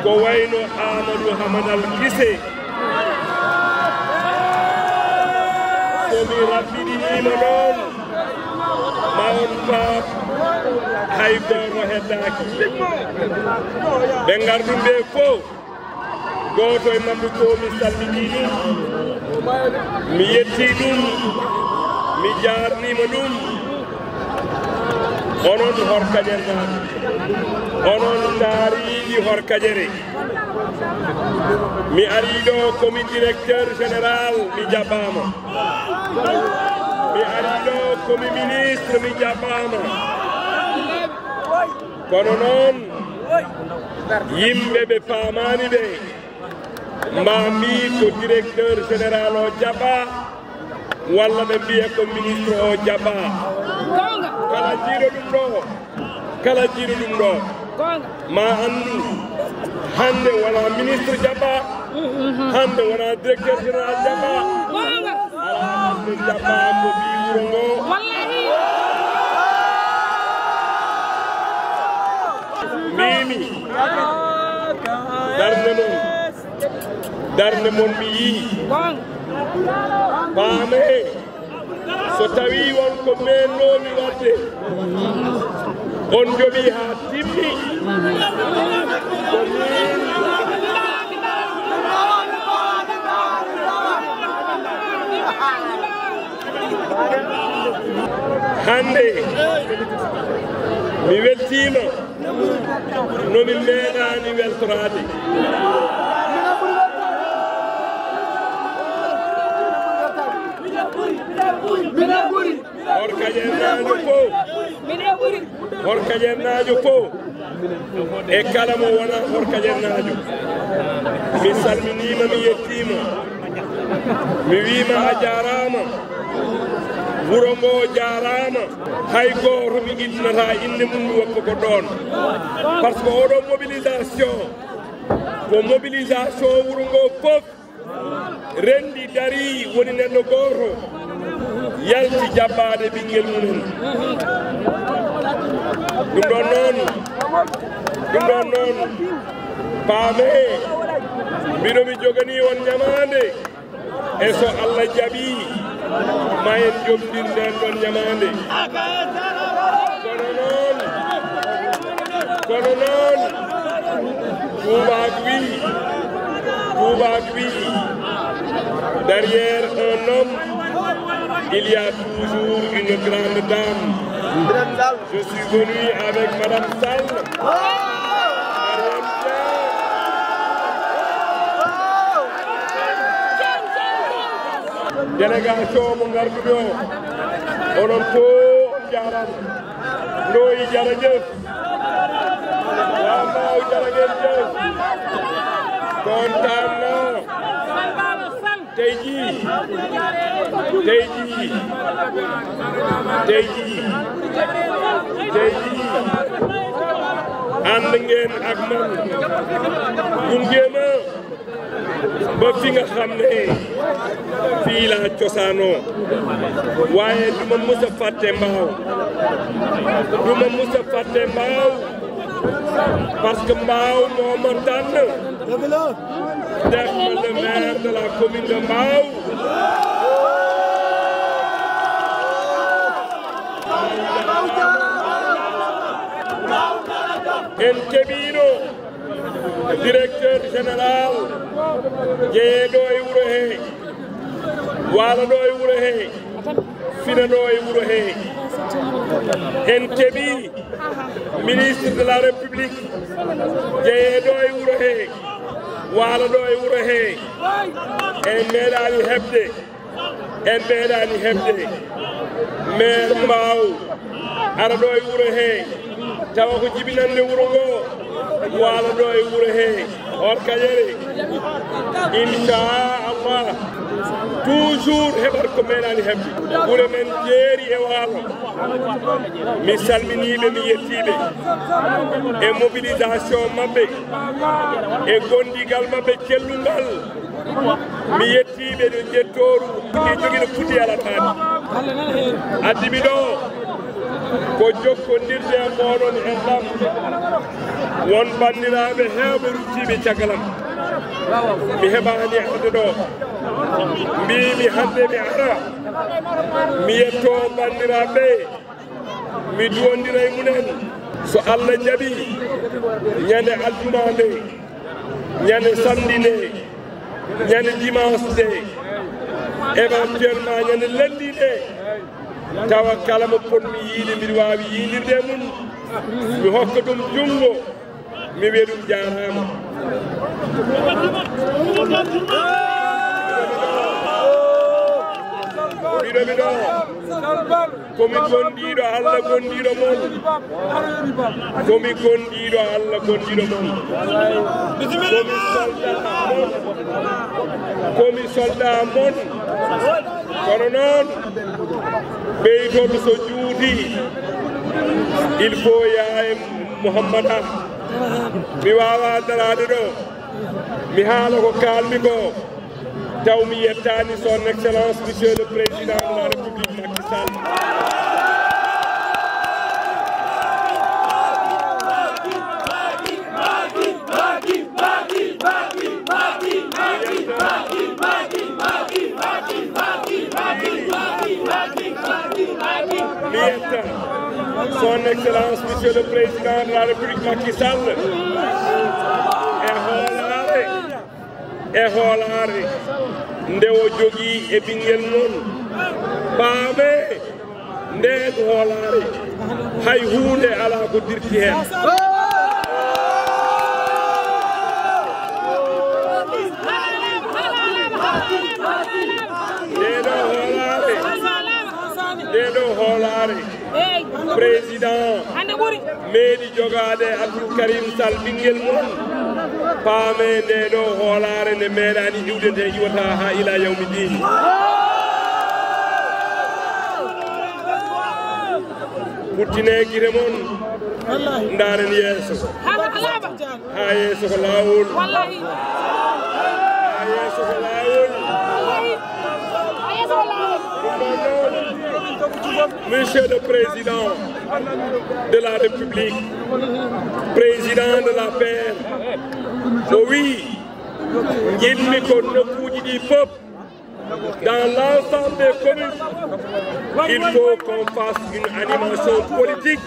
Kowayno Amadou Hamadal Gise somi rabbinima noon ma on paap hay goto heddaki ɓe garɗum ɓe fof goto e mabɓe ko mi salmini ɗum mi yetti ɗum mi jarnima ɗum onon horkaƴernaɓe onon daariɗi horkajere mi ari ɗo komi directeur général mi jaɓɓama mi ari ɗo komi ministre mi jaɓɓama kono noon yimɓe ɓe paamani ɓe mbami ko directeur général o jaɓɓa walla ɓe mbiya ko ministre o jaɓɓa kala jiiɗo ɗum ɗo kala jiiɗo ɗum ɗo ma andu hande wona ministre jaɓɓa hande wona directeur général jaɓɓa ala hande jaɓɓa ko ɓi wuro ngo mbimi darde mon mi yii paame so tawi wonko mennomi wadde on joɓi ha timmi hande mi weltima nomi meeɗani weltorade horkaƴernajo fof e kala mo wona horkaƴernajo mi salminima mi yettima mi wima a jarama wuro ngo jarama hay goto mi iltinata inde mum mi woppa ko ɗon par ce que oɗo mobilisation ko mobilisation wuro ngo fof rendi dari woni neɗɗo goto yalti jabbade ɓinguel mumen ɗum ɗon noon paame mbiɗomi jogani on ñamande e so Allah jaaɓi ma en jomdir nden ɗon ñamande kono noon Toubak wi derrière un homme il y a toujours une grande dame. Je suis venu avec Madame Sall. Délégation mo ngarduɗo onon ko jaram noyi jarajef wamaw jaragen jef kontanno tey jii ànd ngeen ak man gungeema ba fi nga xam ne fii laa cosaanoo waaye duma mës a fàtte mbaaw parce que mbaaw moo ma tànn def ma le maire de la commune de Mbao en keɓino directeur général jeeɗo e wuro he waala ɗo e wuro he finano e wuro he en keɓi ministre de la république jeeyeɗo e wuro he waalaɗo e wuro he en meeɗani heɓde maire Mbaw araɗo e wuro he tawa ko jibinande wuro ngo waalaɗo e wuro he Orkadiéré inchallah toujours heɓat ko meeɗani heɓde ɓuure men jeeri e waalo mi salminiɓe mi yettiɓe e mobilisation mabɓe e gondigal mabɓe cellungal mi yettiɓe ɗo jettoru e joguiɗo fuɗɗi alatani addiɓi ɗo ko jokkodirde e moɗon e ɗam won bandiraɓe hewɓe ruttiɓe cagalam mi heɓani arde ɗo mbimi hande mi ara mi yetto bandiraɓe mi duwondira e munen so Allah jaaɓi ñande aljuma nde ñande samedi nde ñande dimanche nde éventuellement ñande lendi nde tawa kala mo ponmi yiide mbiɗa wawi yiidirde mum mi hokka ɗum jungo mi wiya ɗum jarama mbiɗomi ɗo komi gonɗiɗo Allah gonɗiɗo mon komi gonɗiɗo Allah gonɗiɗo mon komi soldat mon kono noon ɓeytol so juuti il faut yaye Mouhammada mi wawa darade ɗo mi haala ko kalmi ko taw mi yettani son excellence monsieur le président de la république Macky Sall son excellence monsieur le président de la république Macky Sall e hoolare nde o jogii e ɓinngel noon paame ndeen hoolare hay huunde alaa ko dirti heen ndeɗo hoolare président meeɗi jogaade Abdoul Karim Sall ɓinngel mon paame ndeɗo hoolare nde meeɗani iwde nde iwata ha ila yawmi dini puttine guite mon ndaren yeeso ha yeeso ko laawol ha yeeso ko laawol Monsieur le Président de la République, Président de la paix, oui, il me connaît dans l'ensemble des communes, il faut qu'on fasse une animation politique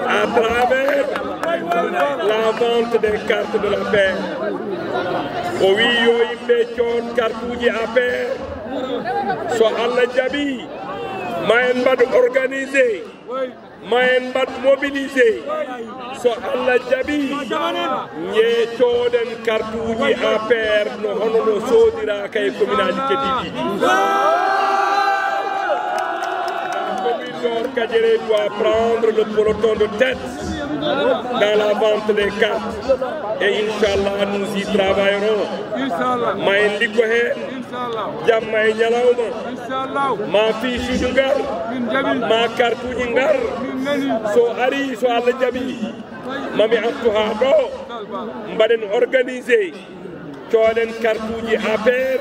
à travers la vente des cartes de la paix. Oui, il me connaît cartouille à paix. So Allah jabi mayen mbad organisé mayen mbad mobilisé so Allah jabi ñeetoɗen kartuji APR no hono no sodira kay communauté keddiɗi la commune d'Orkadiéré doit prendre le peloton de tête dans la vente des cartes et Inch'Allah nous y travaillerons mayen liggo hen jamma e ñalawma ma fiisuji ngar ma kartuji ngar so ari so Allah jaɓi mami artu ha ɗo mbaɗen organisé coɗen kartuji APR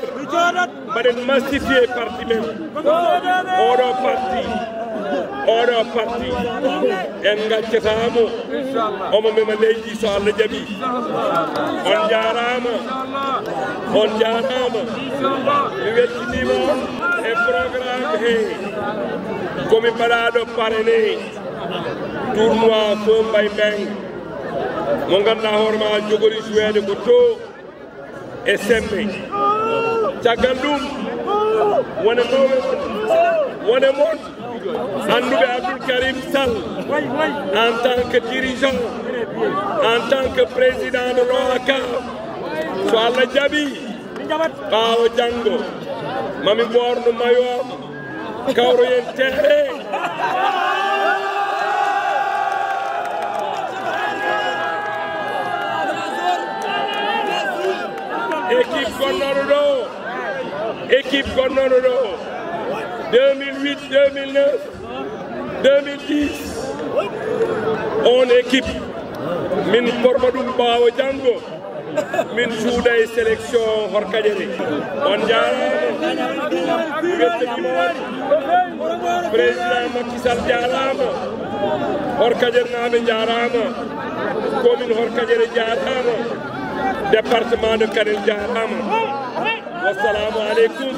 mbaɗen massifié parti men oɗo parti en gaccatamo omo mema leydi so Allah jaɓi on jarama mi weltinima e programme he komi mbaɗaɗo parrainé tournoi fo mbay mbeng mo ganduɗa hoorema jogori jouede ko to e semme caggal ɗum wona nowe wone mon anduɓe Abdoul Karim Sall en tant que dirigeant en tant que président de l'OACA so Allah jaɓi ɓaawo janngo mami ɓorno mayo am kawroyen teere équipe gonnoɗo ɗo 2008 2009 2010 on équipe min borma ɗum ɓaawo janngo min suuda e sélection Horkadiéré on jaarama wettanima on président Macky Sall jaarama Horkadiéré naaɓe jaarama commune Horkadiéré jaarama département de Kanel jaarama wassalamu aleykum